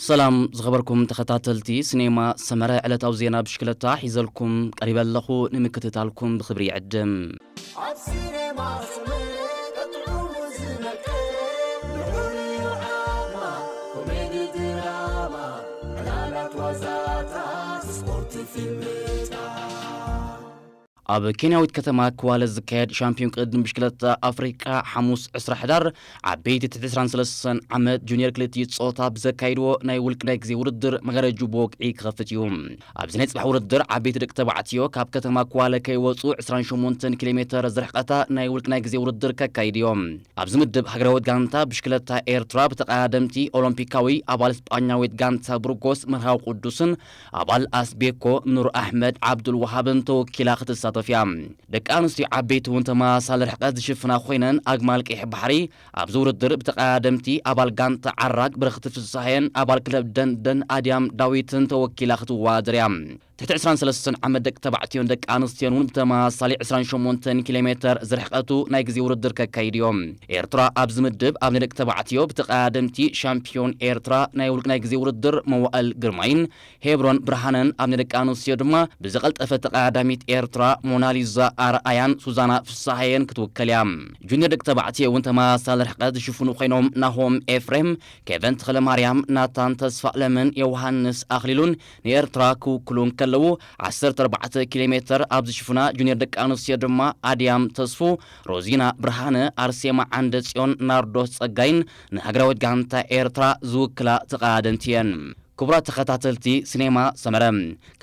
ሰላም ዝኸበርኩም ተኸታተልቲ ሲኔማ ሰመረ፣ ዕለታዊ ዜና ብሽክለታ ሒዘልኩም ቀሪበ ኣለኹ። ንምክትታልኩም ብኽብሪ ይዕድም። ኣብ ሲኔማ ሰመረ ጥዑሙ ዝመቀ፣ ልዑል ዓማ፣ ኮሜዲ ድራማ፣ ዕላላት ዋዛታት፣ ስፖርት ፊልምታት። ኣብ ኬንያዊት ከተማ ክዋለ ዝካየድ ሻምፒዮን ቅድድም ብሽክለታ ኣፍሪቃ ሓሙስ ዕስራ ሕዳር ዓበይቲ ትሕቲ ዕስራን ሰለስተን ዓመት ጁኒየር ክልቲኡ ጾታ ብዘካይድዎ ናይ ውልቂ ናይ ግዜ ውድድር መጋረጁ ብወግዒ ክኸፍት እዩ። ኣብዚ ናይ ጽባሕ ውድድር ዓበይቲ ደቂ ተባዕትዮ ካብ ከተማ ክዋለ ከይወጹ ዕስራን ሸሞንተን ኪሎ ሜተር ዝርሕቐታ ናይ ውልቂ ናይ ግዜ ውድድር ከካይድ እዮም። ኣብዚ ምድብ ሃገራዊት ጋንታ ብሽክለታ ኤርትራ ብተቐዳደምቲ ኦሎምፒካዊ ኣባል ስጳኛዊት ጋንታ ብርጎስ መርሃዊ ቅዱስን ኣባል ኣስቤኮ ኑር ኣሕመድ ዓብዱል ወሃብን ተወኪላ ክትሳተፍ እያ። ደቂ ኣንስትዮ ዓበይቲ እውን ተመሳሳሊ ርሕቀት ዝሽፍና ኮይነን ኣግማል ቀይሕ ባሕሪ ኣብዚ ውድድር ብተቐዳደምቲ ኣባል ጋንታ ዓራግ ብረኽቲ ፍስሃየን ኣባል ክለብ ደንደን ኣድያም ዳዊትን ተወኪላ ክትወዳደር እያ። ትሕቲ ዕስራን ሰለስተን ዓመት ደቂ ተባዕትዮን ደቂ ኣንስትዮን እውን ብተመሳሳሊ ዕስራን ሸሞንተን ኪሎ ሜተር ዝርሕቀቱ ናይ ግዜ ውድድር ከካይድ እዮም። ኤርትራ ኣብዚ ምድብ ኣብ ናይ ደቂ ተባዕትዮ ብተቐዳደምቲ ሻምፒዮን ኤርትራ ናይ ውልቂ ናይ ግዜ ውድድር መዋእል ግርማይን ሄብሮን ብርሃነን ኣብ ናይ ደቂ ኣንስትዮ ድማ ብዝቐልጠፈ ተቐዳዳሚት ኤርትራ ሞናሊዛ ኣርኣያን ሱዛና ፍስሃየን ክትውከል እያ። ጁኒየር ደቂ ተባዕትዮ እውን ተመሳሳሊ ርሕቀት ዝሽፍኑ ኮይኖም ናሆም ኤፍሬም፣ ኬቨን ተኽለማርያም፣ ናታን ተስፋ ኣለምን ዮውሃንስ ኣኽሊሉን ንኤርትራ ክውክሉ እንከለዉ፣ ዓሰርተ ኣርባዕተ ኪሎ ሜተር ኣብ ዝሽፍና ጁኒየር ደቂ ኣንስትዮ ድማ ኣድያም ተስፉ፣ ሮዚና ብርሃነ፣ ኣርሴማ ዓንደ ጽዮን፣ ናርዶስ ጸጋይን ንሃገራዊት ጋንታ ኤርትራ ዝውክላ ተቐዳደምቲ እየን። ክቡራት ተኸታተልቲ ሲኔማ ሰመረ፣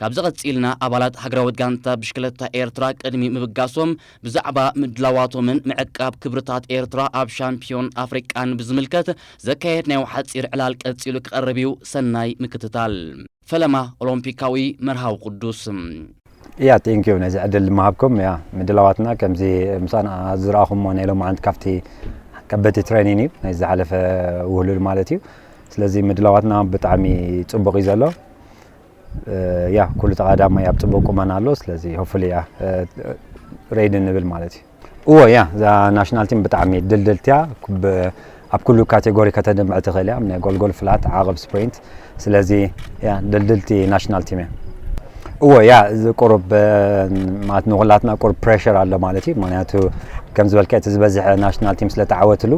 ካብዚ ቀጺልና ኣባላት ሃገራዊት ጋንታ ብሽክለታ ኤርትራ ቅድሚ ምብጋሶም ብዛዕባ ምድላዋቶምን ምዕቃብ ክብርታት ኤርትራ ኣብ ሻምፒዮን ኣፍሪቃን ብዝምልከት ዘካየድናዮ ሓጺር ዕላል ቀጺሉ ክቐርብ እዩ። ሰናይ ምክትታል። ፈለማ ኦሎምፒካዊ መርሃዊ ቅዱስ። ያ፣ ቴንክ ዩ ነዚ ዕድል ምሃብኩም። ያ፣ ምድላዋትና ከምዚ ምሳና ዝረኣኹሞ ናይ ሎማዓንቲ ካብቲ ከበድቲ ትሬኒን እዩ ናይ ዝሓለፈ ውህሉል ማለት እዩ። ስለዚ ምድላዋትና ብጣዕሚ ጽቡቕ እዩ ዘሎ። እ፣ ያ፣ ኩሉ ተቐዳዳማይ ኣብ ጽቡቕ ቁመና ኣሎ። ስለዚ ሆፕፉሊ ያ፣ እ፣ ሬዲ ንብል ማለት እዩ። እዎ፣ ያ፣ እዛ ናሽናል ቲም ብጣዕሚ ድልድልቲ እያ። ኩብ-፣ ኣብ ኩሉ ካቴጎሪ ከተድምዕ ትኽእል እያ። ናይ ጎልጎል ፍላት፣ ዓቕብ፣ ስፕሪንት። ስለዚ ያ፣ ድልድልቲ ናሽናል ቲም እያ። እዎ፣ ያ፣ እዚ ቁሩብ፣ እ፣ ማለት ንኹላትና ቁሩብ ፕሬሸር ኣሎ ማለት እዩ። ምኽንያቱ ከም ዝበልካ እቲ ዝበዝሐ ናሽናል ቲም ስለ ተዓወትሉ፣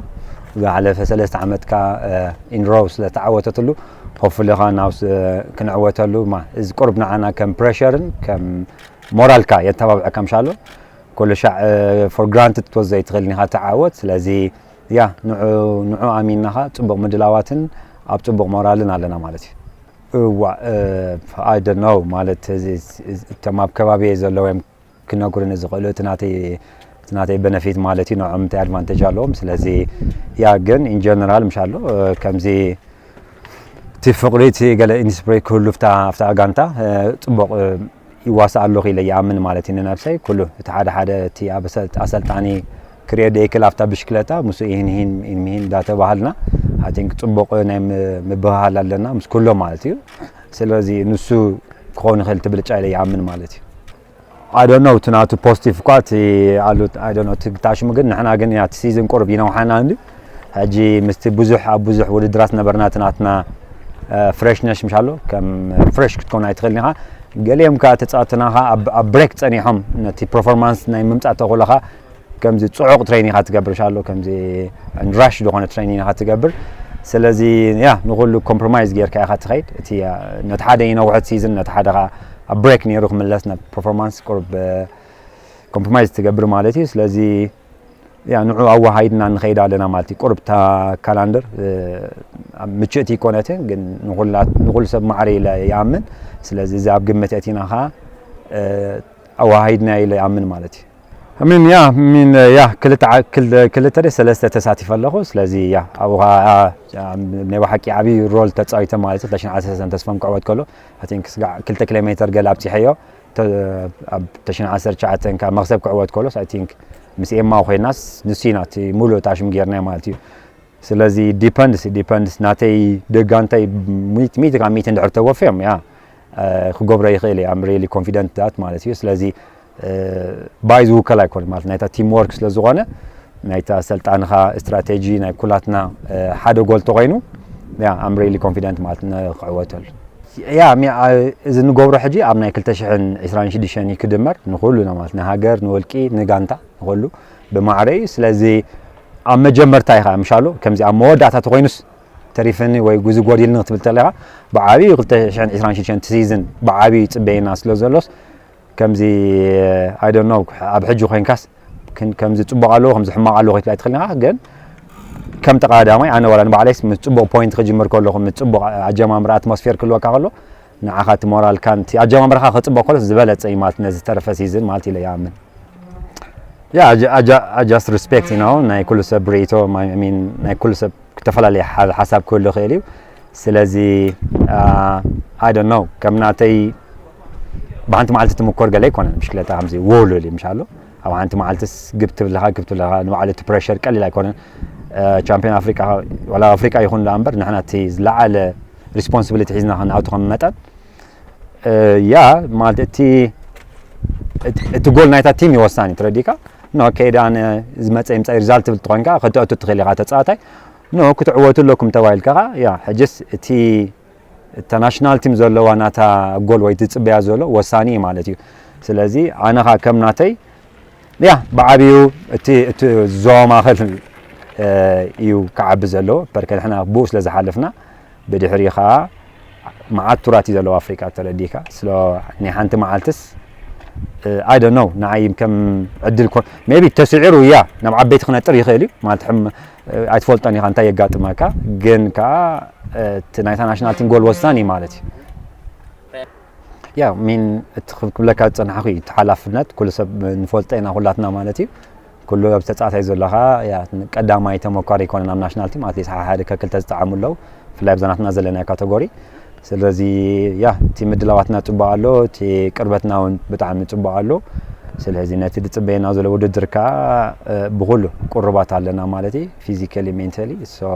ዝሓለፈ ሰለስተ ዓመት ከኣ፣ እ፣ ኢን ሮው ስለ ተዓወተትሉ፣ ሆፕፉሊ ከኣ ናብ ስ-፣ ክንዕወተሉ ማ-፣ እዚ ቁሩብ ንዓና ከም ፕሬሸርን ከም ሞራልካ የተባብዐካ ምሻሎ። ኩሉ ሻዕ፣ እ፣ ፎር ግራንትድ ክትወስዶ ኣይትኽእልን ኢኻ ተዓወት። ስለዚ ያ፣ ንዑ፣ ንዑ ኣሚንና ኸኣ ጽቡቕ ምድላዋትን ኣብ ጽቡቕ ሞራልን ኣለና ማለት እዩ። እዋእ፣ እ፣ I don't know ማለት እዚ፣ እዚ፣ እቶም ኣብ ከባቢየ ዘለዉ እዮም ክነግሩኒ ዝኽእሉ፣ እቲ ናተይ፣ እቲ ናተይ በነፊት ማለት እዩ፣ ንዕኦም እንታይ ኣድቫንቴጅ ኣለዎም። ስለዚ ያ፣ ግን ኢን ጀነራል ምሻሎ፣ እ፣ ከምዚ እቲ ፍቕሪ፣ እቲ ገለ ኢንስፕሬ ክህሉ ኣብታ፣ ኣብታ ጋንታ፣ እ፣ ጽቡቕ፣ እ፣ ይዋሳእ ኣለኹ ኢለ ይኣምን ማለት እዩ ንነብሰይ። ኩሉ እቲ ሓደ ሓደ እቲ ኣብ ኣሰል-፣ ኣሰልጣኒ ክርእዮ ደይክእል ኣብታ ብሽክለታ፣ ምስኡ ኢሂን ኢሂን ኢሂን ኢሂን እንዳተባሃልና፣ I think ጽቡቕ ናይ ም-፣ ምብህሃል ኣለና ምስ ኩሎም ማለት እዩ። ስለዚ ንሱ ክኸውን ይኽእል እቲ ብልጫ ኢለ ይኣምን ማለት እዩ። I don't know፣ እቲ ናቱ ፖዚቲቭ እኳ እቲ ኣሉ፣ I don't know፣ እቲ ግታሽሙ ግን ንሕና ግን ያ፣ እቲ ሲዝን ቁሩብ ይነውሓና እንዲ። ሕጂ ምስቲ ብዙሕ፣ ኣብ ብዙሕ ውድድራት ነበርና፣ እቲ ናትና፣ እ፣ ፍሬሽነሽ ምሽ ኣሎ፣ ከም ፍሬሽ ክትከውን ኣይትኽእልን ኢኻ። ገሊኦም ከኣ ተጻወትና ኸኣ ኣብ፣ ኣብ ብሬክ ጸኒሖም፣ ነቲ ፐርፎርማንስ ናይ ምምጻእ ተኽእሎኻ ከምዚ ጽዑቕ ትሬን ኢኻ ትገብር፣ ሻሎ ከምዚ ራሽ ዝኾነ ትሬኒንግ ኢኻ ትገብር። ስለዚ ያ፣ ንኹሉ ኮምፕሮማይዝ ጌርካ ኢኻ ትኸይድ። እቲ፣ ያ፣ ነቲ ሓደ ይነውሐት ሲዝን፣ ነቲ ሓደ ኸኣ ኣብ ብሬክ ነይሩ ክምለስ፣ ናብ ፐርፎርማንስ ቁሩብ፣ እ፣ ኮምፕሮማይዝ ትገብር ማለት እዩ። ስለዚ ያ፣ ንዑ ኣወሃሂድና ንኸይድ ኣለና ማለት እዩ። ቁሩብ እታ ካላንደር፣ እ፣ ኣብ ምችእቲ ኣይኮነትን፣ ግን ንኹላት-፣ ንኹሉ ሰብ ማዕረ ኢለ ይኣምን። ስለዚ እዚ ኣብ ግምት ኣእቲና ኸኣ፣ እ፣ ኣወሃሂድና ኢለ ይኣምን ማለት እዩ። ሚን ያ፣ ሚን ያ፣ ክልተ ዓ-፣ ክል-፣ ክልተ ድየ ሰለስተ ተሳቲፈ ኣለኹ። ስለዚ ያ፣ ኣብኡ ኸኣ፣ ያ፣ ናይ ብሓቂ ዓብዪ ሮል ተጻዊተ ማለት እዩ። ክልተ ሽሕን ዓሰርተ ሰለስተን ተስፎም ክዕወት ከሎ፣ I think ስጋዕ ክልተ ኪሎ ሜተር ገለ ኣብጺሐዮ። ተ-፣ ኣብ ክልተ ሽሕን ዓሰርተ ትሽዓተን ካብ መኽሰብ ክዕወት ከሎስ፣ I think ምስ ኤማ ኮይናስ ንሱ ኢና እቲ ሙሉእ ታሽም ጌርናዮ ማለት እዩ። ስለዚ ዲፐንድስ፣ ዲፐንድስ ናተይ ደጋንታይ ሚእቲ፣ ሚእቲ ካብ ሚእቲ እንድሕር ተወፍዮም፣ ያ፣ እ፣ ክገብሮ ይኽእል እየ። I'm really confident that ማለት እዩ። ስለዚ፣ እ፣ ባይ ዝውከል ኣይኮነን ማለት ናይታ ቲም ወርክ ስለ ዝኾነ፣ ናይታ ኣሰልጣንኻ ስትራቴጂ ናይ ኩላትና፣ እ፣ ሓደ ጎል ተኾይኑ፣ Yeah, I'm really confident ማለት ንክዕወተሉ። Yeah, እዚ ንገብሮ ሕጂ ኣብ ናይ ክልተ ሽሕን ዕስራን ሽዱሽተን እዩ ክድመር ንኩሉ ነው ማለት ንሃገር፣ ንወልቂ፣ ንጋንታ፣ ንኩሉ ብማዕረ እዩ። ስለዚ ኣብ መጀመርታ ኢኻ ምሻሉ ከምዚ ኣብ መወዳእታ ተኮይኑስ ተሪፍኒ ወይ ጉዚ ጎዲልኒ ክትብል ተለኻ ብዓብዩ ክልተ ሽሕን ዕስራን ሽዱሽተን season ብዓብዩ ይጽበየና ስለ ዘሎስ ከምዚ I don't know ኣብ ሕጂ ኮይንካስ ከምዚ ጽቡቕ ኣለዎ ከምዚ ሕማቕ ኣለዎ ክትብል ኣይትኽእልን ኢኻ። ግን ከም ተቐዳዳማይ ኣነ ዋላ ንባዕለይስ ምስ ጽቡቕ point ክጅምር ከለኹ ምስ ጽቡቕ ኣጀማምራ ኣትሞስፌር ክህልወካ ከሎ ንዓኻ እቲ ሞራልካን እቲ ኣጀማምራኻ ክጽቡቕ ከሎ ዝበለጸ እዩ ማለት ነዚ ዝተረፈ season ማለት ኢለ ይኣምን። Yeah, I ju- I ju- I just respect you know ናይ ኩሉ ሰብ ርእይቶ my- I mean ናይ ኩሉ ሰብ ዝተፈላለየ ሓ- ሓሳብ ክህሉ ይኽእል እዩ። ስለዚ I don't know ከም ናተይ ብሓንቲ መዓልቲ ትምኮር ገለ ኣይኮነን ብሽክለታ ከምዚ ወሎ ኢሉ ምሻሎ ኣብ ሓንቲ መዓልትስ ግብ ትብልኻ ግብ ትብልኻ ንባዕሉ እቲ pressure ቀሊል ኣይኮነን። ቻምፒዮን ኣፍሪቃ ዋላ ኣፍሪቃ ይኹን ደኣ እምበር ንሕና እቲ ዝለዓለ responsibility ሒዝና ክንኣቱ ከም መጠን ያ ማለት እቲ እቲ ጎል ናይታ ቲም እዩ ወሳኒ ትረዲካ ኖ ከይደ ኣነ ዝመፀ ይምፃ result ትብል ትኾንካ ከተእቱ ትኽእል ኢኻ ተፃዋታይ ኖ ክትዕወቱ ኣለኩም ተባሂልካ ያ ሕጅስ እቲ እታ ናሽናል ቲም ዘለዋ ናታ ጎል ወይ ትፅበያ ዘሎ ወሳኒ እዩ ማለት እዩ። ስለዚ ኣነኻ ከም ናተይ ያ ብዓብዩ እቲ እቲ ዞባ ማእኸል እዩ ክዓቢ ዘለዎ በርከ ንሕና ብኡ ስለ ዝሓለፍና ብድሕሪ ከዓ መዓት ቱራት እዩ ዘለዎ ኣፍሪቃ ተረዲካ ስለ ናይ ሓንቲ መዓልትስ I don't know ንዓይ ከም ዕድል ኮ maybe ተስዒሩ እያ ናብ ዓበይቲ ክነጥር ይኽእል እዩ ማለት ሕም ኣይትፈልጦን ኢኻ እንታይ የጋጥመካ ግን ከዓ እቲ ናይታ ናሽናል ቲም ጎል ወሳኒ እዩ ማለት እዩ። ያ ሚን እቲ ክብለካ ዝፀናሕኩ እዩ እቲ ሓላፍነት ኩሉ ሰብ ንፈልጦ ኢና ኩላትና ማለት እዩ። ኩሉ ኣብ ተፃታይ ዘለኻ ያ ቀዳማይ ተመኳሪ ይኮነ ናብ ናሽናል ቲም ኣትሊስት ሓደ ከክልተ ዝጠዓሙ ኣለዉ ብፍላይ ኣብዛ ናትና ዘለና ካተጎሪ ስለዚ ያ እቲ ምድላዋትና ፅቡቅ ኣሎ እቲ ቅርበትና እውን ብጣዕሚ ፅቡቅ ኣሎ። ስለዚ ነቲ ዝፅበየና ዘሎ ውድድር ከዓ ብኩሉ ቁርባት ኣለና ማለት እዩ physically mentally so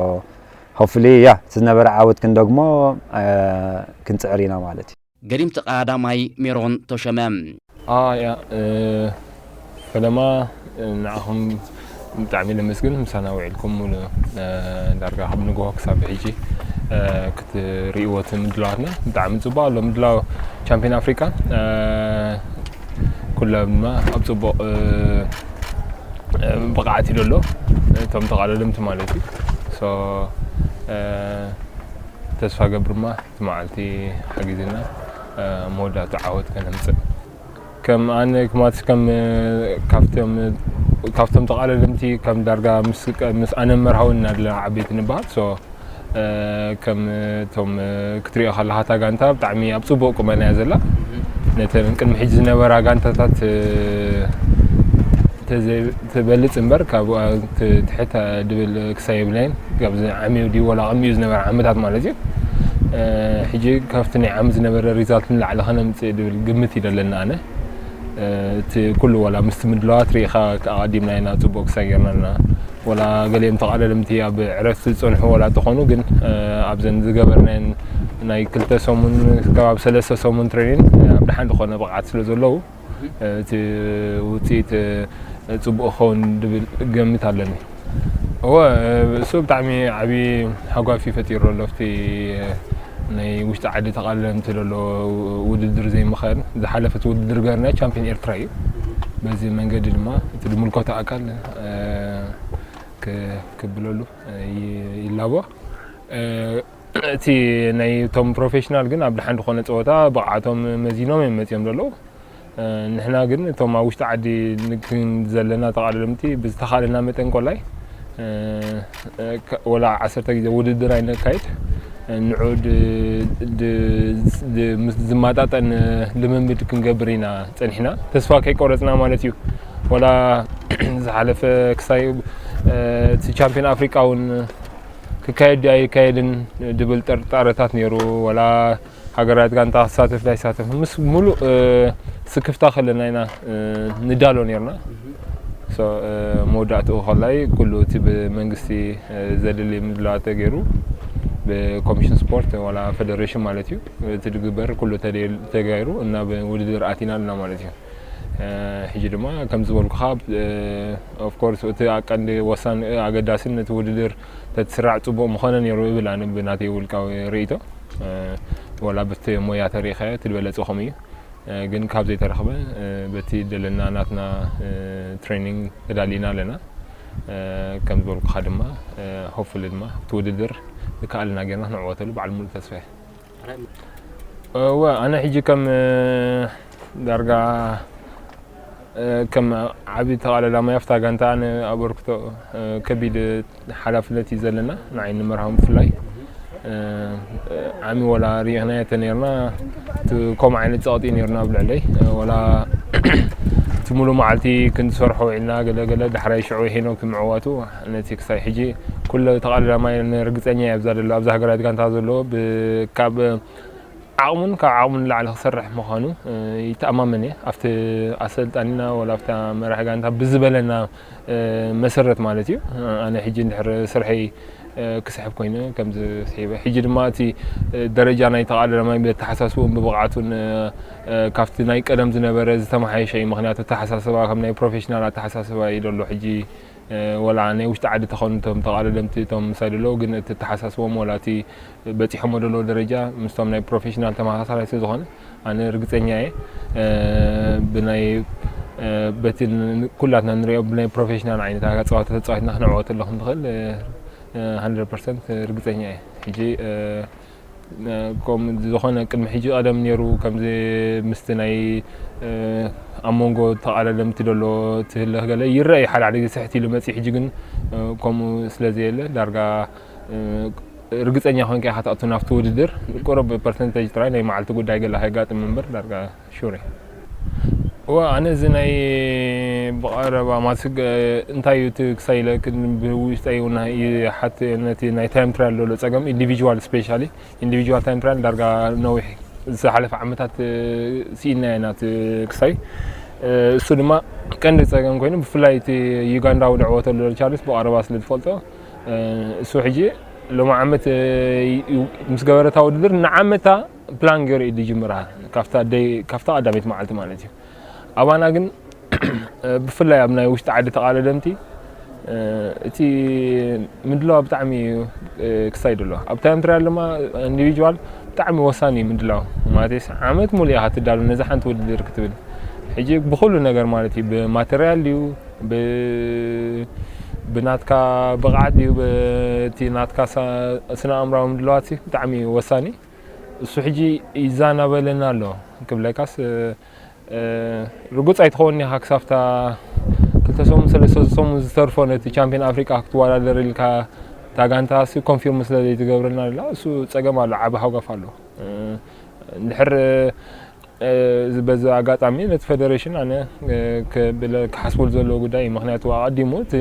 hopefully ያ እቲ ዝነበረ ዓወት ክንደግሞ ክንፅዕር ኢና ማለት እዩ። ገዲም ተቐዳዳማይ ሜሮን ተሾመ። ያ ፈለማ ንዓኹም ብጣዕሚ ነመስግን ምሳና ውዒልኩም ሙሉ ዳርጋ ካብ ንግሆ ክሳብ ሕጂ ክትርእይዎ እቲ ምድላዋትና ብጣዕሚ ፅቡቅ ኣሎ ምድላው ቻምፒዮን ኣፍሪቃ ኩሎም ድማ ኣብ ፅቡቅ ብቕዓት እዩ ዘሎ እቶም ተቓለድምቲ ማለት እዩ ተስፋ ገብርማ እቲ መዓልቲ ሓጊዝና መወዳእታ ዓወት ከነምፅእ ከም ኣነ ክማት ከም ካብቶም ተቓለድምቲ ከም ዳርጋ ምስ ኣነ መርሃዊ እናለ ዓበይቲ ንበሃል ከም እቶም ክትሪኦ ከለካ እታ ጋንታ ብጣዕሚ ኣብ ፅቡቅ ቁመና እያ ዘላ ነተን ቅድሚ ሕጂ ዝነበራ ጋንታታት ተበልፅ እምበር ካብ ትሕት ድብል ክሳይ የብለይን ካብዚ ዓሚው ድዩ ወላ ቅድሚኡ ዝነበረ ዓመታት ማለት እዩ ሕጂ ካብቲ ናይ ዓሚ ዝነበረ ሪዛልት ንላዕሊ ከነምፅእ ድብል ግምት እዩ ደለና ኣነ እቲ ኩሉ ዋላ ምስቲ ምድለዋት ርኢኻ ኣቐዲምና ኢና ፅቡቅ ክሳይ ጌርና ኣለና ወላ ገሊኦም ተቓለልምቲ ኣብ ዕረፍቲ ዝፀንሑ ወላ ተኾኑ ግን ኣብዘን ዝገበርናየን ናይ ክልተ ሰሙን ከባብ ሰለስተ ሰሙን ትሬኒን ኣብ ደሓን ዝኾነ ብቕዓት ስለ ዘለዉ እቲ ውፅኢት ፅቡቅ ክኸውን ድብል ገምት ኣለኒ። እወ እሱ ብጣዕሚ ዓብዪ ሓጓፊ ፈጢሩ ኣሎ ኣብቲ ናይ ውሽጢ ዓዲ ተቓለምቲ ዘሎ ውድድር ዘይምኽእል ዝሓለፈት ውድድር ገርና ቻምፒዮን ኤርትራ እዩ። በዚ መንገዲ ድማ እቲ ዝምልከቶ ኣካል ክብለሉ ይላቦ። እቲ ናይ ቶም ፕሮፌሽናል ግን ኣብ ደሓን ዝኾነ ፀወታ ብቕዓቶም መዚኖም እዮም መፂኦም ዘለዉ። ንሕና ግን እቶም ኣብ ውሽጢ ዓዲ ንግን ዘለና ተቓለምቲ ብዝተኻለና መጠን ቆላይ ወላ ዓሰርተ ግዜ ውድድር ኣይነካይድ ንዑ ምስ ዝማጣጠን ልምምድ ክንገብር ኢና ፀኒሕና ተስፋ ከይቆረፅና ማለት እዩ ወላ ዝሓለፈ ክሳይ እቲ ቻምፒዮን ኣፍሪቃ እውን ክካየድ ኣይካየድን ድብል ጥርጣረታት ነይሩ ወላ ሃገራት ጋንታ ክሳተፍ ዳይሳተፍ ምስ ሙሉእ ስክፍታ ከለና ኢና ንዳሎ ነርና መወዳእትኡ ከላይ ኩሉ እቲ ብመንግስቲ ዘድሊ ምድላዋት ተገይሩ ብኮሚሽን ስፖርት ዋላ ፌደሬሽን ማለት እዩ እቲ ድግበር ኩሉ ተገይሩ እና ውድድር ኣቲና ኣለና ማለት እዩ ሕጂ ድማ ከም ዝበልኩኻ፣ ኦፍኮርስ፣ እቲ ቀንዲ ወሳኒ ኣገዳስን ነቲ ውድድር ተትስራዕ ጽቡቕ ምኾነ ነይሩ እብል ኣነ ብናተይ ውልቃዊ ርእይቶ። ወላ ብቲ ሞያ ተሪእኻዮ እቲ ዝበለጸ ከምኡ እዩ። ግን ካብ ዘይተረኽበ፣ በቲ ደለና ናትና ትሬኒንግ ተዳሊና ኣለና። ከም ዝበልኩኻ ድማ፣ ሆፕፉሊ ድማ እቲ ውድድር ዝከኣልና ጌርና ክንዕወተሉ በዓል ሙሉእ ተስፋ እየ። እወ፣ ኣነ ሕጂ ከም ዳርጋ ከም ዓቢ ተቓላዳማይ ኣብታ ጋንታ ኣነ ኣበርክቶ ከቢድ ሓላፍነት እዩ ዘለና፣ ንዓይ ንመርሃዊ ብፍላይ። ዓሚ ወላ ርኢኽናዮ ተነይርና፣ እቲ ከምኡ ዓይነት ጸቕጢ ነይርና ኣብ ልዕለይ። ወላ እቲ ሙሉ መዓልቲ ክንሰርሖ ውዒልና፣ ገለ ገለ ዳሕራይ ሽዑ ሄኖክ ምዕዋቱ፣ ነቲ ክሳይ ሕጂ ኩሉ ተቓላዳማይ ርግጸኛ እየ ኣብዛ ዘሎ፣ ኣብዛ ሃገራዊት ጋንታ ዘሎ ብ-፣ ካብ ዓቕሙን ካብ ዓቕሙን ንላዕሊ ክሰርሕ ምዃኑ ይተኣማመን እየ። ኣብቲ ኣሰልጣኒና ወላ ኣብታ መራሒ ጋንታ ብዝበለና መሰረት ማለት እዩ። ኣነ ሕጂ እንድሕር ስርሐይ ክስሕብ ኮይነ ከምዚ ስሒበ፣ ሕጂ ድማ እቲ ደረጃ ናይ ተቓላዳማይ ብኣተሓሳስብኡን ብብቕዓቱን ካብቲ ናይ ቀደም ዝነበረ ዝተመሓየሸ እዩ። ምኽንያቱ ኣተሓሳስባ ከም ናይ ፕሮፌሽናል ኣተሓሳስባ እዩ ዘሎ ሕጂ። ወላ ናይ ውሽጢ ዓዲ ተኾኑ እቶም ተቓለደምቲ እቶም ምሳይ ዘለዉ፣ ግን እቲ ኣተሓሳስቦም ወላ እቲ በጺሖሞ ዘለዉ ደረጃ ምስቶም ናይ ፕሮፌሽናል ተመሳሳላይ ስለ ዝኾነ፣ ኣነ ርግጸኛ እየ። ብናይ፣ በቲ ን-፣ ኩላትና ንሪኦ ብናይ ፕሮፌሽናል ዓይነት ጸዋታ ተጻዊትና ክንዕወተሉ ከም ንኽእል፣ ሃንድረድ ፐርሰንት ርግጸኛ እየ። ሕጂ፣ ከም ዝኾነ ቅድሚ ሕጂ ቀደም ነይሩ፣ ከምዚ ምስቲ ናይ፣ ኣብ መንጎ ተቓለደምቲ ዘሎ ትህለኽ ገለ ይረኣይ፣ ሓደ ሓደ ግዜ ስሕት ኢሉ መጺእ። ሕጂ ግን ከምኡ ስለ ዘየለ፣ ዳርጋ ርግጸኛ ኮንካ ኢኻ ትኣቱ ናብቲ ውድድር። ቁሩብ ፐርሰንቴጅ ጥራይ ናይ መዓልቲ ጉዳይ ገለ ከየጋጥም እምበር፣ ዳርጋ ሹር እየ። እወ፣ ኣነ እዚ ናይ ብቐረባ ማስግ እንታይ እዩ እቲ ክሳይ ኢለ ክን-፣ ብውሽጠይ እውን ይሓት፣ ነቲ ናይ ታይም ትራያል ዘሎ ጸገም፣ ኢንዲቪጁዋል ስፔሻሊ ኢንዲቪጁዋል ታይም ትራያል ዳርጋ ነዊሕ ዝሓለፈ ዓመታት ስኢና ኢና እቲ ክሳይ። እሱ ድማ ቀንዲ ጸገም ኮይኑ፣ ብፍላይ እቲ ዩጋንዳዊ ዝዕወተሉ ዘሎ ቻርልስ ብቐረባ ስለ ዝፈልጦ፣ እሱ ሕጂ ሎሚ ዓመት ምስ ገበረታ ውድድር ንዓመታ ፕላን ገይሩ እዩ ዝጅምራ፣ ካብታ ደይ-፣ ካብታ ቀዳመይቲ መዓልቲ ማለት እዩ። ኣባና ግን ብፍላይ ኣብ ናይ ውሽጢ ዓዲ ተቓለደምቲ፣ እቲ ምድላው ብጣዕሚ ክሳይ ኣሎ። ኣብ ታይም ትራያል ድማ ኢንዲቪጁዋል ብጣዕሚ ወሳኒ እዩ ምድላው። ማለትስ ዓመት ሙሉእ ኢኻ ትዳሉ ነዛ ሓንቲ ውድድር ክትብል። ሕጂ ብኹሉ ነገር ማለት እዩ፣ ብማተርያል ድዩ፣ ብ-፣ ብናትካ ብቕዓት ድዩ፣ በቲ ናትካ ሳ-፣ ስነ ኣእምራዊ ምድላዋት ብጣዕሚ ወሳኒ። እሱ ሕጂ ይዛናበለና ኣሎ ክብለካስ፣ እ፣ ርጉጽ ኣይትኸውን ኢኻ ክሳብታ ክልተ ሰሙን ሰለስተ ሰሙን ዝተርፎ ነቲ ቻምፒዮን ኣፍሪቃ ክትወዳደር ኢልካ እታ ጋንታ ሲ ኮንፊርም ስለ ዘይትገብረልና ኣላ፣ እሱ ጸገም ኣሎ፣ ዓቢ ሃጓፍ ኣሎ። እ፣ እንድሕር፣ እ፣ እዚ በዚ ኣጋጣሚ ነቲ ፌደሬሽን ኣነ፣ እ፣ ክብል ክሓስበሉ ዘለዎ ጉዳይ እዩ። ምኽንያቱ ኣቐዲሙ እቲ፣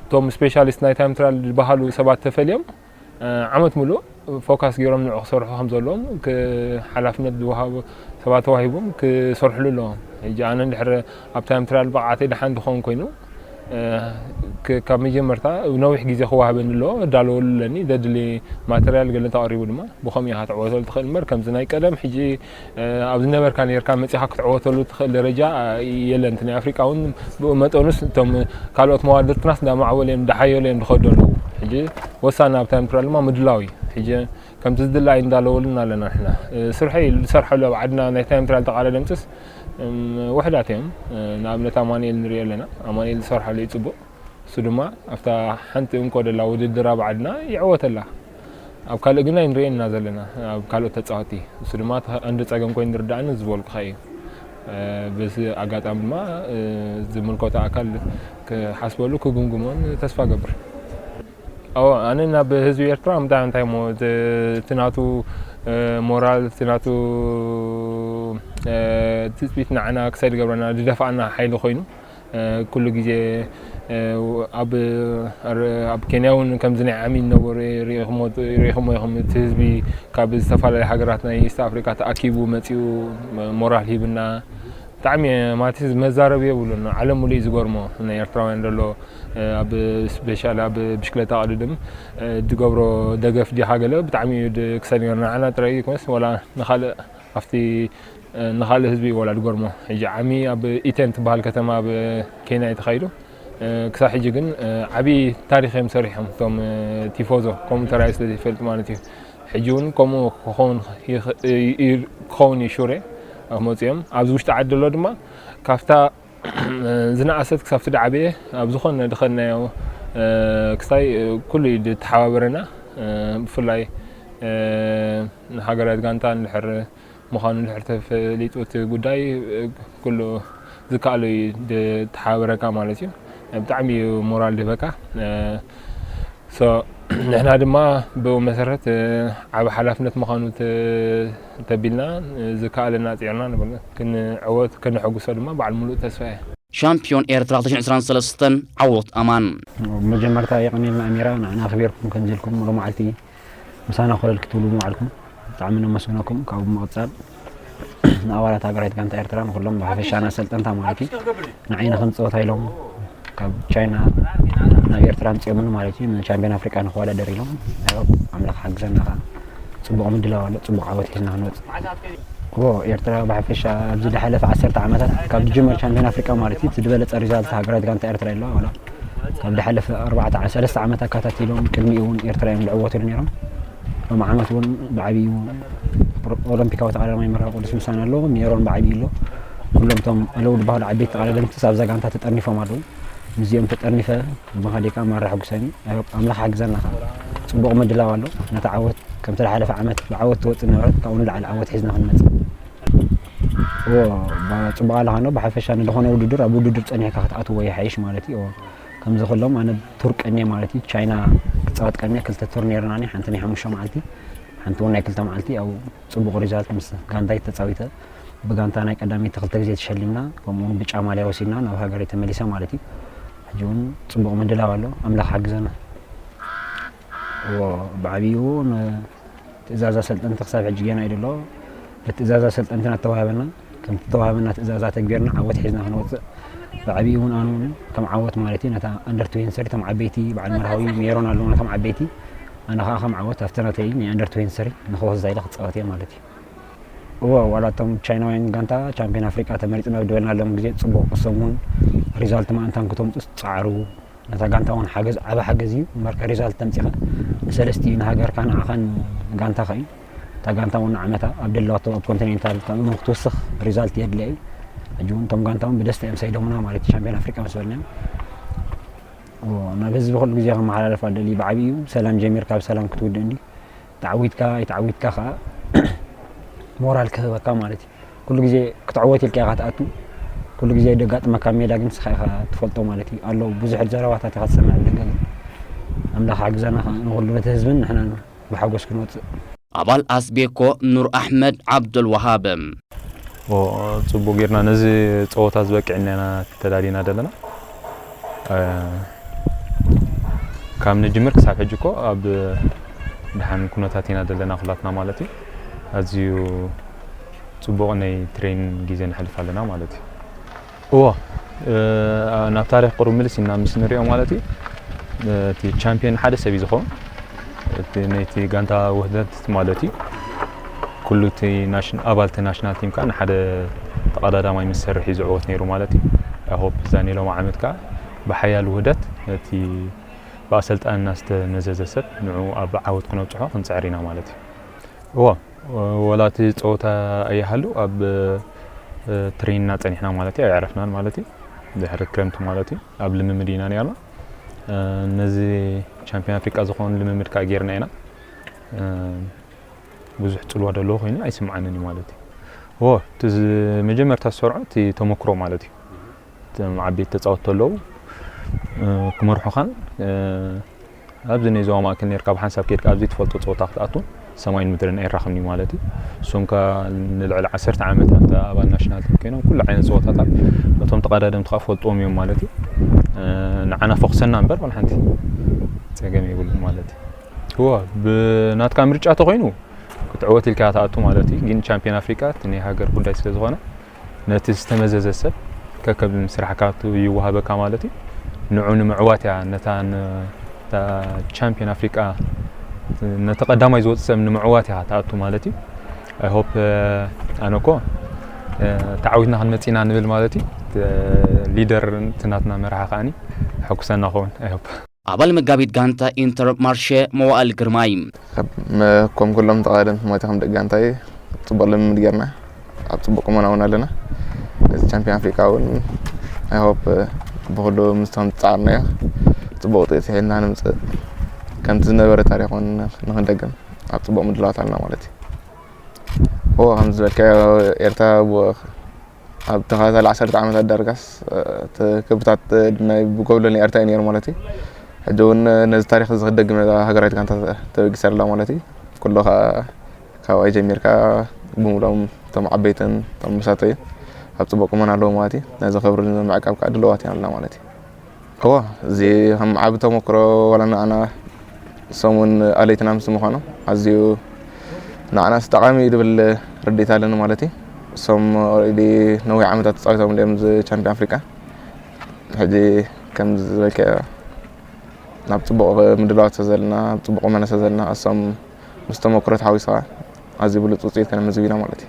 እቶም ስፔሻሊስት ናይ ታይም ትራያል ዝበሃሉ ሰባት ተፈልዮም፣ እ፣ ዓመት ሙሉእ ፎካስ ገይሮም ንዕኡ ክሰርሑ ከም ዘለዎም ክ-፣ ሓላፍነት ዝወሃቡ ሰባት ተዋሂቦም ክሰርሕሉ ኣለዎም። ሕጂ ኣነ እንድሕር ኣብ ታይም ትራያል ብቕዓተይ ደሓን ዝኸውን ኮይኑ፣ እ፣ ክ-፣ ካብ መጀመርታ ነዊሕ ግዜ ክወሃበኒ ኣለዎ፣ እዳለወሉ ኣለኒ፣ ዘድሊ ማተርያል ገለ ተቐሪቡ ድማ ብኸምኡ ኢኻ ትዕወተሉ ትኽእል እምበር ከምዚ ናይ ቀደም ሕጂ እ፣ ኣብ ዝነበርካ ኔርካ መጺኻ ክትዕወተሉ ትኽእል ደረጃ፣ እ፣ የለን። እቲ ናይ ኣፍሪቃ እውን ብኡ መጠኑስ እቶም ካልኦት መዋድርትናስ እንዳማዕበሉ እዮም፣ እንዳሓየሉ እዮም ዝኸዱ ኣለዉ። ሕጂ ወሳኒ ኣብ ታይም ትራያል ድማ ምድላው እዩ። ሕጂ ከምቲ ዝድለ ኣይንዳለወሉን ኣለና ንሕና። እ፣ ስርሐይ ዝሰርሐሉ ኣብ ዓድና ናይ ታይም ትራያል ተቓለደምትስ፣ እም፣ ውሕዳት እዮም። እ፣ ንኣብነት ኣማኑኤል ንሪኦ ኣለና። ኣማኑኤል ዝሰርሐሉ እዩ ጽቡቕ። እሱ ድማ ኣብታ ሓንቲ እንኮ ደላ ውድድር ኣብ ዓድና ይዕወተላ። ኣብ ካልእ ግን ኣይንርእየን ኢና ዘለና፣ ኣብ ካልኦት ተጻወትቲ። እሱ ድማ እቲ ቀንዲ ጸገም ኮይኑ ዝርድኣኒ ዝበልኩኻ እዩ። እ፣ በዚ ኣጋጣሚ ድማ፣ እ፣ ዝምልከቶ ኣካል ክሓስበሉ ክግምግሞን ተስፋ እገብር። ኣዎ፣ ኣነ ናብ ህዝቢ ኤርትራ እንታይ እንታይ እሞ፣ እቲ፣ እቲ ናቱ፣ እ፣ ሞራል፣ እቲ ናቱ፣ እ፣ ትጽቢት ንዓና ክሳይ ዝገብረና፣ ዝደፍኣና ሓይሊ ኮይኑ፣ እ፣ ኩሉ ግዜ፣ እ፣ ኣብ፣ ኣብ ኬንያ እውን ከምዚ ናይ ዓሚ ዝነበሩ ርኢኹሞ፣ ርኢኹሞ ኢኹም። እቲ ህዝቢ ካብ ዝተፈላለዩ ሃገራት ናይ ኢስት ኣፍሪካ ተኣኪቡ መፂኡ ሞራል ሂብና። ብጣዕሚ ማለት መዛረቢ የብሉን። ዓለም ሙሉእ እዩ ዝገርሞ ናይ ኤርትራውያን ዘሎ፣ እ፣ ኣብ ስፔሻል ኣብ ብሽክለታ ቅድድም፣ እ፣ ዝገብሮ ደገፍ ዲኻ ገለ ብጣዕሚ እዩ ድ-፣ ክሰንዮ ንዓና ጥራይ ይኮነስ ወላ ንኻልእ ኣብቲ ንኻልእ ህዝቢ እዩ ወላ ድገርሞ። ሕጂ ዓሚ ኣብ ኢተን ትበሃል ከተማ ኣብ ኬንያ እዩ ተኻይዱ። ክሳብ ሕጂ ግን ዓብዪ ታሪኽ እዮም ሰሪሖም እቶም ቲፎዞ፣ ከምኡ ተራእዩ ስለ ዘይፈልጥ ማለት እዩ። ሕጂ እውን ከምኡ ክኸውን ይኽ-፣ ይ-፣ ይ-፣ ክኸውን እዩ ሹሬ ኣብ መፅኦም። ኣብዚ ውሽጢ ዓዲ ዘሎ ድማ ካብታ ዝነኣሰት ክሳብቲ ድዓበየ ኣብ ዝኾነ ድኸድናዮ ክስታይ ኩሉ እዩ ዝተሓባበረና። ብፍላይ ንሃገራት ጋንታ እንድሕር ምዃኑ እንድሕር ተፈሊጡ እቲ ጉዳይ ኩሉ ዝከኣሎ እዩ ዝተሓባበረካ ማለት እዩ። ብጣዕሚ እዩ ሞራል ድህበካ። ሶ ንሕና ድማ ብኡ መሰረት ዓቢ ሓላፍነት ምዃኑ ተ-፣ ተቢልና ዝከኣለና ፂዕርና ንብል ክንዕወት ከነሐጉሶ ድማ በዓል ሙሉእ ተስፋ እየ። ሻምፒዮን ኤርትራ ክልተ ሽሕን ዕስራን ሰለስተን ዓወት ኣማን። መጀመርታ የቐንየልና ኣሚራ፣ ንዓና ኣኽቢርኩም ከምዚ ኢልኩም ሎማዓልቲ ምሳና ኮለል ክትብሉ ምባዕልኩም ብጣዕሚ ነመስግነኩም። ካብኡ ብምቕጻል ንኣባላት ሃገራዊት ጋንታ ኤርትራ ንኹሎም ብሓፈሻ ንኣሰልጠንታ ማለት እዩ ንዓይ ንኽንጸወታ ኢሎም ካብ ቻይና ናብ ኤርትራ ኣምጺኦምኒ ማለት እዩ። ንቻምፒዮን ኣፍሪቃ ንኽወዳደር ኢሎም ኣምላኽ ሓግዘና ከኣ ጽቡቕ ምድላው ኣሎ፣ ጽቡቕ ዓወት ሒዝና ክንወጽእ። እዎ፣ ኤርትራ ብሓፈሻ ኣብዚ ዝሓለፈ ዓሰርተ ዓመታት ካብ ዝጅመር ቻምፒዮን ኣፍሪቃ ማለት እዩ፣ እቲ ዝበለጸ ሪዛልት ሃገራዊት ጋንታ ኤርትራ ኣለዋ። ዋላ ካብ ዝሓለፈ ኣርባዕተ፣ ሰለስተ ዓመት ኣካታቲሎም ቅድሚኡ እውን ኤርትራ እዮም ዝዕወትሉ ነይሮም። ሎም ዓመት እውን ብዓብዩ ኦሎምፒካዊ ተቐዳዳማይ መርሃ ቅዱስ ምሳና ኣሎ፣ ሜሮን ብዓብዩ ኣሎ። ኩሎም እቶም ኣለዉ ዝበሃሉ ዓበይቲ ተቐዳደምቲ ኣብዛ ጋንታ ተጠርኒፎም ኣለዉ። ምስዚኦም ተጠርኒፈ ብመኸደይ ከዓ ማራ ሕጉሰኒ። ኣምላኽ ሓግዘና ከዓ። ጽቡቕ ምድላው ኣሎ። ነታ ዓወት ከምቲ ዝሓለፈ ዓመት ብዓወት ትወጽእ ነበረት፣ ካብኡ ንላዕሊ ዓወት ሒዝና ክንመጽእ። እዎ፣ ባ-፣ ጽቡቕ ኣለኻ ኖ፣ ብሓፈሻ ንዝኾነ ውድድር ኣብ ውድድር ጸኒሕካ ክትኣትዎ ይሓይሽ ማለት እዩ። እዎ፣ ከምዚ ኩሎም ኣነ ቱር ቀንየ ማለት እዩ፣ ቻይና ክጻወት ቀንየ ክልተ ቱር ነይርናኒ፣ ሓንቲ ናይ ሓሙሽተ መዓልቲ፣ ሓንቲ እውን ናይ ክልተ መዓልቲ፣ ያው ጽቡቕ ሪዛልት ምስ ጋንታይ ተጻዊተ፣ ብጋንታ ናይ ቀዳመይቲ ክልተ ግዜ ተሸሊምና፣ ከምኡ እውን ብጫ ማልያ ወሲድና ናብ ሃገረይ ተመሊሰ ማለት እዩ። ሕጂ እውን ጽቡቕ ምድላው ኣሎ፣ ኣምላኽ ሓግዘና። እዎ፣ ብዓብዩ ን-፣ ትእዛዝ ኣሰልጠንቲ ክሳብ ሕጂ ጌና እዩ ዘሎ። ብትእዛዝ ኣሰልጠንትና እተዋህበና፣ ከምቲ እተዋህበና ትእዛዝ ኣተግቢርና ዓወት ሒዝና ክንወፅእ፣ ብዓብዩ እውን ኣነ እውን ከም ዓወት ማለት እዩ፣ ነታ ኣንደር ትዌንቲ ስሪ፣ እቶም ዓበይቲ በዓል መርሃዊ ሜሮን ኣለዉ፣ ነቶም ዓበይቲ፣ ኣነ ከዓ ከም ዓወት ኣብቲ ናተይ ናይ ኣንደር ትዌንቲ ስሪ ንክወስዳ ኢለ ክፃወት እየ ማለት እዩ። እዎ፣ ዋላ እቶም ቻይናውያን ጋንታ ቻምፒዮን ኣፍሪቃ ተመሪፅና ኣብ ዝበልናሎም ግዜ ፅቡቕ፣ እሶም እውን ሪዛልት ምእንታን ክተምፁ ዝፀዓሩ፣ ነታ ጋንታ እውን ሓገዝ፣ ዓቢ ሓገዝ እዩ። እምበርከ ሪዛልት ተምጺኻ ንሰለስቲኡ ንሃገርካ ንዓኻን ጋንታኻ እዩ። እታ ጋንታ እውን ንዓመታ ኣብ ደለዋቶ ኣብ ኮንቲኔንታል ካብኡ ንክትውስኽ ሪዛልት የድልያ እዩ። ሕጂ እውን እቶም ጋንታ እውን ብደስታ እዮም ሰይዶምና ማለት እዩ፣ ሻምፒዮን ኣፍሪቃ ምስ በልናዮም። እዎ፣ ናብ ህዝቢ ኩሉ ግዜ ከመሓላልፍ ኣደልዩ። ብዓብዩ ሰላም ጀሚርካ ብሰላም ክትውድእ እንዲ ተዓዊትካ ኣይተዓዊትካ ከዓ ሞራል ክህበካ ማለት እዩ። ኩሉ ግዜ ክትዕወት ኢልካ ኢኻ ትኣቱ። ኩሉ ግዜ ደጋጥመካ ሜዳ ግን ንስኻ ኢኻ ትፈልጦ ማለት እዩ። ኣለዉ ብዙሕ ዘረባታት ኢኻ ትሰምዕ ኣብ ደገ ግን ኣምላኽ ሓግዘና ከዓ ንኹሉ ነቲ ህዝብን ንሕናን ብሓጎስ ክንወፅእ። ኣባል ኣስቤኮ ኑር ኣሕመድ ዓብዱልወሃብ። ኦ፣ ጽቡቕ ጌርና ነዚ ጸወታ ዝበቅዕና ኢና ተዳሊና ዘለና። እ፣ ካብ ንጅምር ክሳብ ሕጂ እኮ ኣብ ደሓን ኩነታት ኢና ዘለና ኩላትና ማለት እዩ። ኣዝዩ ጽቡቕ ናይ ትሬኒንግ ግዜ ነሕልፍ ኣለና ማለት እዩ። እዎ፣ እ፣ ናብ ታሪኽ ቁሩብ ምልስ ኢልና ምስ ንሪኦ ማለት እዩ፣ እቲ ቻምፒዮን ሓደ ሰብ እዩ ዝኸውን። እቲ ናይቲ ጋንታ ውህደት ማለት እዩ። ኩሉ እቲ ናሽን-፣ ኣባል እቲ ናሽናል ቲም ከኣ ንሓደ ተቐዳዳማይ ምስ ሰርሕ እዩ ዝዕወት ነይሩ ማለት እዩ። ኣይ ሆፕ እዛ ናይ ሎሚ ዓመት ከኣ ብሓያል ውህደት ነቲ ብኣሰልጣንና ዝተመዘዘ ሰብ ንዕኡ ኣብ ዓወት ክነብጽሖ ክንጽዕር ኢና ማለት እዩ። እዎ፣ ወላ እቲ ጸወታ ኣይሃሉ ኣብ፣ እ፣ ትሬኒንና ጸኒሕና ማለት እዩ፣ ኣየዕረፍናን ማለት እዩ። ድሕሪ ክረምቲ ማለት እዩ፣ ኣብ ልምምድ ኢና ነይርና። እ፣ ነዚ ቻምፒዮን ኣፍሪቃ ዝኸውን ልምምድ ከኣ ጌርና ኢና። እ፣ ብዙሕ ጽልዋ ዘለዎ ኮይኑ ኣይስምዓንን እዩ ማለት እዩ። እዎ፣ እቲ ዝ-፣ መጀመርታ ዝሰርዖ እቲ ተመክሮ ማለት እዩ። እቶም ዓበይቲ ተጻወትቲ ኣለዉ፣ እ፣ ክመርሑኻን፣ እ፣ ኣብዚ ናይ ዞባ ማእከል ኔርካ ብሓንሳብ ኬድካ ኣብ ዘይትፈልጦ ጸወታ ክትኣቱ ሰማይን ምድርን ኣይራኸብን እዩ ማለት እዩ። እሶም ከኣ ንልዕሊ ዓሰርተ ዓመት ኣብታ ኣባል ናሽናል ቲም ኮይኖም ኩሉ ዓይነት ጸወታታት ነቶም ተቐዳደምቲ ከኣ ፈልጥዎም እዮም ማለት እዩ። እ፣ ንዓና ፈኹሰና እምበር ዋላ ሓንቲ ጸገም የብሉን ማለት እዩ። እወ፣ ብናትካ ምርጫ ተኾይኑ ክትዕወት ኢልካ ትኣቱ ማለት እዩ። ግን ቻምፒዮን ኣፍሪቃ እቲ ናይ ሃገር ጉዳይ ስለ ዝኾነ ነቲ ዝተመዘዘ ሰብ ከከም ስራሕካ ይወሃበካ ማለት እዩ። ንዑ ንምዕዋት እያ፣ ነታ ን-፣ እታ ቻምፒዮን ኣፍሪቃ ነቲ ቀዳማይ ዝወጽእ ሰብ ንምዕዋት እያ ትኣቱ ማለት እዩ። ኣይ ሆፕ፣ ኣነ እኮ ተዓዊትና ክንመጽእ ኢና ንብል ማለት እዩ። ሊደር እቲ ናትና መርሓ ከዓኒ ሕጉሰና ክኸውን ኣይሆፕ። ኣባል መጋቢት ጋንታ ኢንተር ማርሸ መዋእል ግርማይ። ከም ኩሎም ተቓደምቲ ማለት ከም ደቂ ጋንታይ ጽቡቕ ልምምድ ጌርና ኣብ ጽቡቕ ቁመና እውን ኣለና። ነዚ ቻምፒዮን ኣፍሪቃ እውን ኣይሆፕ ብኩሉ ምስቶም ዝጸዓርናዮ ጽቡቕ ውፅኢት ሒዝና ንምፅእ ከምቲ ዝነበረ ታሪክ እውን ንክንደግም ኣብ ጽቡቕ ምድላዋት ኣለና ማለት እዩ። ኦ ከም ዝበልካዮ ኤርትራ ኣብ ተኸታታሊ ዓሰርተ ዓመታት ዳርጋስ እቲ ክብርታት ናይ ብጎብለል ናይ ኤርትራ እዩ ነይሩ ማለት እዩ። ሕጂ እውን ነዚ ታሪክ እዚ ክደግም ሃገራዊት ጋንታ ተበጊሳ ኣላ ማለት እዩ። ኩሉ ከዓ ካብኣ ጀሚርካ ብምሎም እቶም ዓበይትን እቶም መሳተዩ ኣብ ፅቡቅ ቁመና ኣለዉ ማለት እዩ። ነዚ ክብሪ ንምዕቃብ ከዓ ድልዋት ኢና ኣለና ማለት እዩ። እዎ፣ እዚ ከም ዓቢ ተመክሮ ዋላ ንኣና እሶም እውን ኣለይትና ምስ ምዃኖም ኣዝዩ ንኣናስ ጠቓሚ እዩ ዝብል ርድኢት ኣለኒ ማለት እዩ። እሶም ኦልሬዲ ነዊሕ ዓመታት ተፃዊቶም እዮም እዚ ቻምፒዮን ኣፍሪቃ። ሕጂ ከም ዝበልካዮ ናብ ፅቡቕ ምድላዋት ስለ ዘለና፣ ኣብ ፅቡቕ ቁመና ስለ ዘለና እሶም ምስ ተመክሮ ተሓዊስኻ ኣዝዩ ብሉፅ ውፅኢት ከነመዝግብ ኢና ማለት እዩ።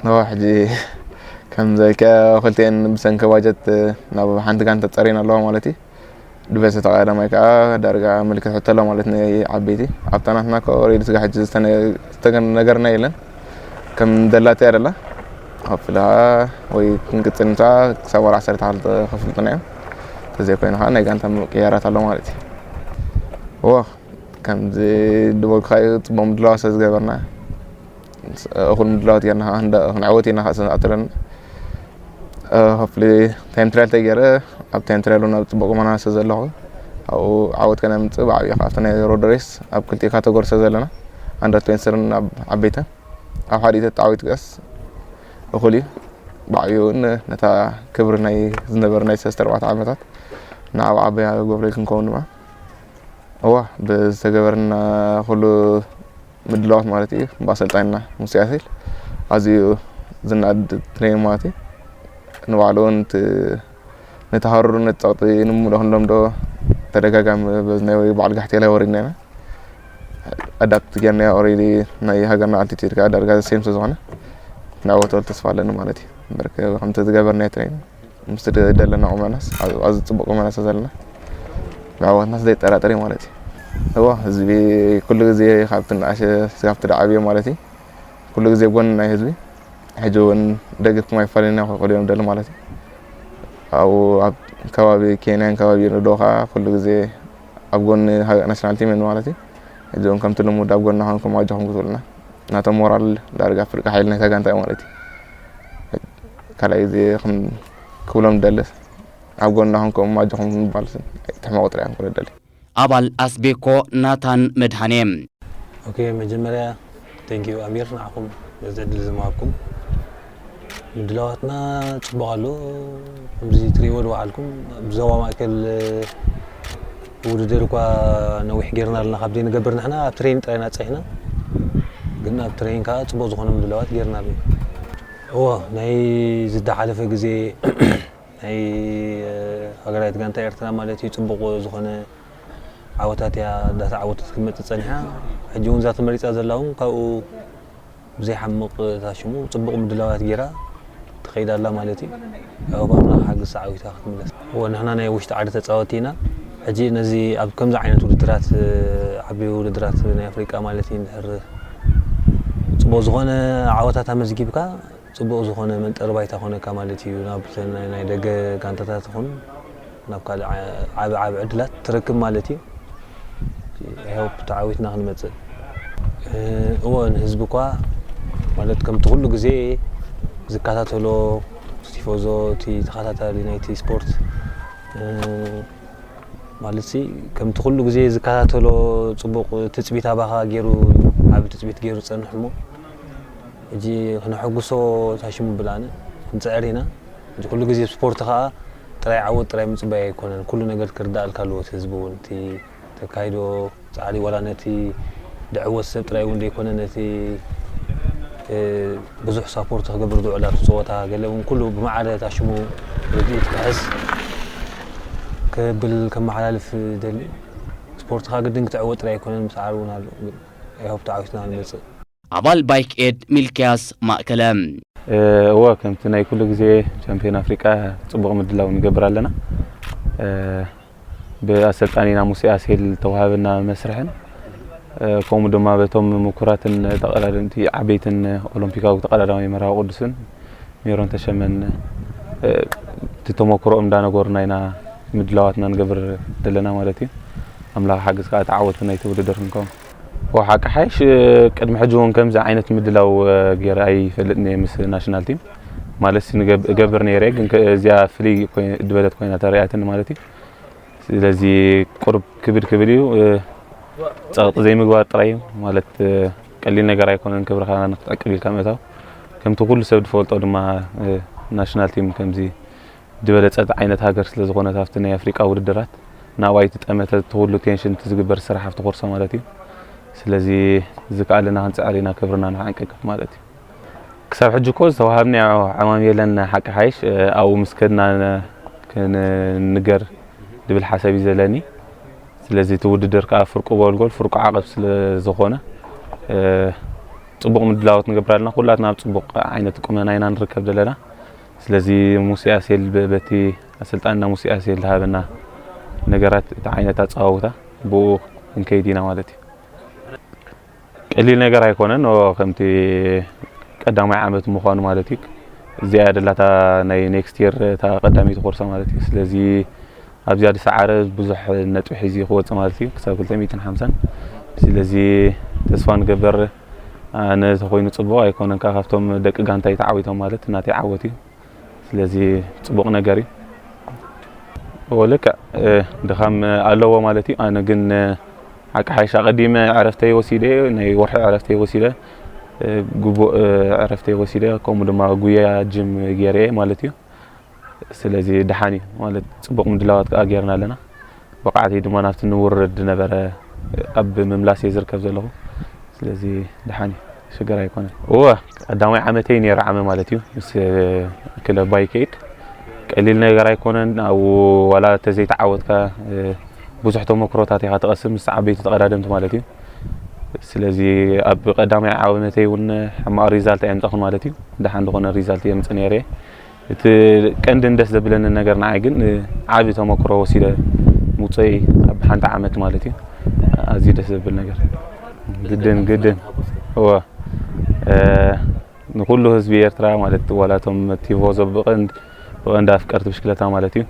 እዋ ሕጂ ከም ዝበልካዮ ክልቲኤን ብሰንኪ ባጀት ናብ ሓንቲ ጋንታ ተፀሪን ኣለዋ ማለት እዩ። ድበሰ ተቐዳማይ ከዓ ዳርጋ ምልክት ሕቶ ኣሎ ማለት ናይ ዓበይቲ ኣብታ ናትና ኮ ኦልሬዲ ስጋ ሕጂ ዝተነ- ዝተገ- ነገርና የለን ከም ደላትያ ደላ ከፍልኻ ወይ ክንቅፅል ንሳ ክሳብ ወር ዓሰርተ ክልተ ከፍልጡና እዮም። ተዘይኮይኑ ከዓ ናይ ጋንታ ምቅያራት ኣሎ ማለት እዩ። እዎ ከምዚ ድበልኩኻ እዩ ፅቡቅ ምድላዋ ስለ ዝገበርና እኹል ምድላዋት ጌርና ከዓ ክንዳ- ክንዕወት ኢና ከዓ ስንኣትለን ሆፍሊ ታይም ትራያል ተገይረ ኣብ ታይም ትራያል እውን ኣብ ፅቡቅ ቁመና ስለ ዘለኹ ኣብኡ ዓወት ከነምፅእ ብዓብዩ ካብቲ ናይ ሮድ ሬስ ኣብ ክልቲኡ ካተጎሪ ስለ ዘለና ኣንደር ትዌንቲ ስርን ኣብ ዓበይተን ኣብ ሓደ ኢተ ተዓዊት ቀስ እኹል እዩ። ብዓብዩ እውን ነታ ክብሪ ናይ ዝነበረ ናይ ሰለስተ ኣርባዕተ ዓመታት ንዓብ ዓበያ ጎብለል ክንከውን ድማ እዋ ብዝተገበረና ኩሉ ምድላዋት ማለት እዩ ብኣሰልጣኒና ሙሴ ያሲል ኣዝዩ ዝናድ ትሬኒንግ ማለት እዩ። ንባዕሉ እውን እቲ ነቲ ሃሩር ነቲ ፀቕጢ ንምሉእ ክንለምዶ ተደጋጋሚ በዚ ናይ በዓል ጋሕቴላይ ወሪድና ኢና ኣዳፕት ጌርና ኦሬዲ ናይ ሃገርና ኣልቲቲድ ከዓ ዳርጋ ሴም ስለዝኾነ ንዕወተሉ ተስፋ ኣለኒ ማለት እዩ። እምበር ከምቲ ዝገበርናዮ ትሬኒንግ ምስቲ ዘለና ቁመናስ ኣብዚ ፅቡቅ ቁመና ስለ ዘለና ብዓወትናስ ዘይጠራጠር እዩ ማለት እዩ። እዎ ህዝቢ ኩሉ ግዜ ካብቲ ንኣሸ ስጋብ ትደዓብዮ ማለት እዩ ኩሉ ግዜ ጎኒ ናይ ህዝቢ ሕጂ እውን ደገፍኩም ኣይፋለና ክኽእሉ እዮም ደሊ ማለት እዩ። ኣብኡ ኣብ ከባቢ ኬንያን ከባቢ ዶ ከዓ ኩሉ ግዜ ኣብ ጎኒ ናሽናል ቲም እዮም ማለት እዩ። ሕጂ እውን ከምቲ ልሙድ ኣብ ጎና ኮንኩም ኣጆኹም ክትብሉና ናቶም ሞራል ዳርጋ ፍርቂ ሓይሊ ናይታ ጋንታ እዩ ማለት እዩ። ካልኣይ ግዜ ክብሎም ደለስ ኣብ ጎና ኮንኩም ኣጆኹም ምባል ትሕመቑ ጥራይ እዮም ክደሊ። ኣባል ኣስቤኮ ናታን መድሃኔ። ኦኬ መጀመርያ ቴንኪዩ ኣሚር ንዓኹም ነዚ ዕድል ዝመሃብኩም ምድላዋትና ፅቡቅ ኣሎ። ከምዚ ትሪእዎ ዝወዓልኩም ኣብ ዞባ ማእከል ውድድር እኳ ነዊሕ ጌርና ኣለና ካብ ዘይንገብር ንሕና ኣብ ትሬን ጥራይ ኢና ፀኒሕና ግን ኣብ ትሬን ከዓ ፅቡቅ ዝኾነ ምድላዋት ጌርና ኣለና። እወ ናይ ዝደሓለፈ ግዜ ናይ ሃገራዊት ጋንታ ኤርትራ ማለት እዩ ፅቡቅ ዝኾነ ዓወታት እያ እንዳተዓወተት ክትመፅእ ፀኒሓ። ሕጂ እውን እዛ ተመሪፃ ዘላ እውን ካብኡ ብዘይሓምቕ ታሽሙ ፅቡቕ ምድላዋት ገይራ ትኸይድ ኣላ ማለት እዩ። ያው ብኣምላኽ ሓገዝ ተዓዊታ ክትምለስ። እወ ንሕና ናይ ውሽጢ ዓዲ ተፃወቲ ኢና። ሕጂ ነዚ ኣብ ከምዚ ዓይነት ውድድራት ዓብዪ ውድድራት ናይ ኣፍሪቃ ማለት እዩ እንድሕር ፅቡቕ ዝኾነ ዓወታት ኣመዝጊብካ ፅቡቕ ዝኾነ መንጠሪ ባይታ ኮነካ ማለት እዩ ናብ ናይ ደገ ጋንታታት ይኹን ናብ ካልእ ዓቢ ዓቢ ዕድላት ትረክብ ማለት እዩ። ሆፕ ተዓዊትና ክንመፅእ እወ ንህዝቢ እኳ ማለት ከምቲ ኩሉ ግዜ ዝከታተሎ ቲፎዞ እቲ ተኸታታሊ ናይቲ ስፖርት ማለት ሲ ከምቲ ኩሉ ግዜ ዝከታተሎ ፅቡቕ ትፅቢት ኣባኻ ገይሩ ዓቢ ትፅቢት ገይሩ ዝፀንሕ እሞ ሕጂ ክነሐጉሶ ታሽሙ ብላነ ክንፅዕር ኢና። ሕጂ ኩሉ ግዜ ስፖርት ከዓ ጥራይ ዓወት ጥራይ ምፅባይ ኣይኮነን፣ ኩሉ ነገር ክርዳእልካ ኣለዎ። እቲ ህዝቢ እውን እቲ ተካይዶ ፃዕሪ ዋላ ነቲ ድዕወት ሰብ ጥራይ እውን ዘይኮነ ነቲ ብዙሕ ሳፖርት ክገብር ዝውዕል ኣብቲ ፀወታ ገለ እውን ኩሉ ብማዕረ ታሽሙ ርድኢት ክሕዝ ከብል ከመሓላልፍ ደሊ። ስፖርትካ ግድን ክትዕወት ጥራይ ኣይኮነን፣ ምስዓር እውን ኣሎ። ግን ኣይሆፕ ተዓዊትና ንመፅእ። ኣባል ባይክ ኤድ ሚልክያስ ማእከለ። እወ፣ ከምቲ ናይ ኩሉ ግዜ ቻምፒዮን ኣፍሪቃ ጽቡቕ ምድላው ንገብር ኣለና። ብኣሰልጣኒና ሙሴ ኣሴል ተዋሃበና መስርሕን ከምኡ ድማ በቶም ምኩራትን ተቐዳደምቲ ዓበይትን ኦሎምፒካዊ ተቐዳዳማይ መርሃዊ ቅዱስን ሜሮን ተሸመን እቲ ተመክሮኦም እንዳነገሩና ኢና ምድላዋትና ንገብር ዘለና ማለት እዩ። ኣምላኽ ሓግዝ ከዓ ተዓወትቲ ናይቲ ውድድር ክንከውን። ወሓቂ ሓይሽ ቅድሚ ሕጂ እውን ከምዚ ዓይነት ምድላው ገይረ ኣይፈልጥን እየ ምስ ናሽናል ቲም ማለት እገብር ነይረ፣ ግን እዚኣ ፍልይ ዝበለት ኮይና ተሪኣትን ማለት እዩ። ስለዚ ቁሩብ ክብድ ክብል እዩ። ጸቕጢ ዘይምግባር ጥራይ እዩ ማለት ቀሊል ነገር ኣይኮነን። ክብርኻ ንክትዕቅብ ኢልካ ምእታው ከምቲ ኩሉ ሰብ ዝፈልጦ ድማ ናሽናል ቲም ከምዚ ዝበለጸት ዓይነት ሃገር ስለ ዝኾነት ኣብቲ ናይ ኣፍሪቃ ውድድራት ናብኣ ኣይትጠመተ እቲ ኩሉ ቴንሽን እቲ ዝግበር ስራሕ ኣብቲ ኮርሳ ማለት እዩ። ስለዚ እዚ ከኣ ኣለና ክንጽዕር ኢና ክብርና ንክዓንቀቅፍ ማለት እዩ። ክሳብ ሕጂ እኮ ዝተዋሃብናዮ ዕማም የለን። ሓቂ ሓይሽ ኣብኡ ምስ ከድና ክንንገር ዝብል ሓሳብ እዩ ዘለኒ። ስለዚ እቲ ውድድር ከዓ ፍርቁ ጎልጎል ፍርቁ ዓቐብ ስለ ዝኾነ ጽቡቕ ምድላዎት ንገብር ኣለና። ኩላትና ኣብ ጽቡቕ ዓይነት ቁመና ኢና ንርከብ ዘለና። ስለዚ ሙሴ ኣሴል በቲ ኣሰልጣንና ሙሴ ኣሴል ዝሃበና ነገራት እቲ ዓይነት ኣጸዋውታ ብኡ ክንከይድ ኢና ማለት እዩ። ቀሊል ነገር ኣይኮነን ከምቲ ቀዳማይ ዓመት ምዃኑ ማለት እዩ። እዚኣ ደላታ ናይ ኔክስት የር እታ ቀዳመይቲ ኮርሳ ማለት እዩ። ስለዚ ኣብዚኣ ዝሰዓረ ብዙሕ ነጥቢ ሒዙ ክወፅእ ማለት እዩ ክሳብ ክልተ ሚእትን ሓምሳን። ስለዚ ተስፋ ንገበር። ኣነ ተኮይኑ ፅቡቅ ኣይኮነን ከዓ ካብቶም ደቂ ጋንታይ ተዓዊቶም ማለት ናተይ ዓወት እዩ። ስለዚ ፅቡቅ ነገር እዩ። ወልክዕ ድኻም ኣለዎ ማለት እዩ። ኣነ ግን ሓቂ ሓይሽ ኣቐዲመ ዕረፍተይ ወሲደ ናይ ወርሒ ዕረፍተይ ወሲደ ግቡእ ዕረፍተይ ወሲደ ከምኡ ድማ ጉያ ጅም ገይረ ማለት እዩ። ስለዚ ደሓን እዩ ማለት ፅቡቕ ምድላዋት ከዓ ገይርና ኣለና። ብቕዓተይ ድማ ናብቲ ንውርድ ዝነበረ ኣብ ምምላስ እየ ዝርከብ ዘለኹ። ስለዚ ደሓን እዩ፣ ሽግር ኣይኮነን። እወ ቀዳማይ ዓመተይ ነይሩ ዓመ ማለት እዩ ምስ ክለባይ ከይድ ቀሊል ነገር ኣይኮነን። ኣብኡ ዋላ ተዘይተዓወትካ ብዙሕ ተመክሮታት ኢኻ ትቐስም ምስ ዓበይቲ ተቐዳደምቲ ማለት እዩ። ስለዚ ኣብ ቀዳማይ ዓመተይ እውን ሕማቕ ሪዛልት ኣየምጻኹን ማለት እዩ። ደሓን ዝኾነ ሪዛልት የምጽእ ነይረ። እቲ ቀንድን ደስ ዘብለንን ነገር ንዓይ ግን ዓቢ ተመክሮ ወሲደ ምውፀይ ኣብ ሓንቲ ዓመት ማለት እዩ። ኣዝዩ ደስ ዘብል ነገር ግድን ግድን እወ ንኩሉ ህዝቢ ኤርትራ ማለት ዋላቶም ቲፎዞ ብቐንድ ብቐንድ ኣፍቀርቲ ብሽክለታ ማለት እዩ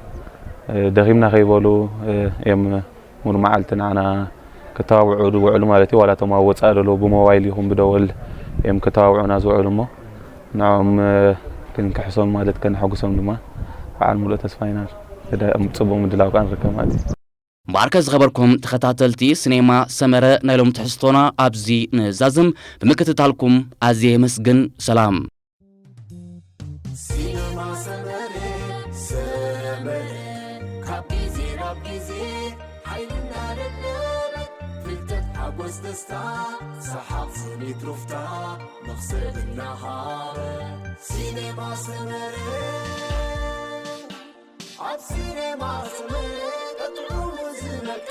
ደኺምና ከይበሉ እዮም ሙሉ መዓልቲ ንዓና ክተባብዑ ዝውዕሉ ማለት እዩ። ዋላ እቶም ኣብ ወፃኢ ዘለዉ ብሞባይል ይኹን ብደወል እዮም ክተባብዑና ዝውዕሉ እሞ ንዕኦም ክንክሕሶም ማለት ከነሐጉሶም ድማ በዓል ሙሉእ ተስፋ ኢና። ጽቡቕ ምድላው ከዓ ንርከብ ማለት እዩ። እምበኣርከ ዝኸበርኩም ተኸታተልቲ ሲኔማ ሰመረ ናይ ሎም ትሕዝቶና ኣብዚ ንዛዝም ብምክትታልኩም ኣዝየ የመስግን። ሰላም። ሲነማ ሰመረ ሰመረ ካብ ግዜ ናብ ግዜ ሓይልና ለለበ ፍልጠት ሓጎስ ደስታ ሰሓቕ ስኒት ሩፍታ መኽሰብ እናሃበ ሲነማ ሰመረ ኣብ ሲነማ ሰመረ ቀጥዑ ዝመቀ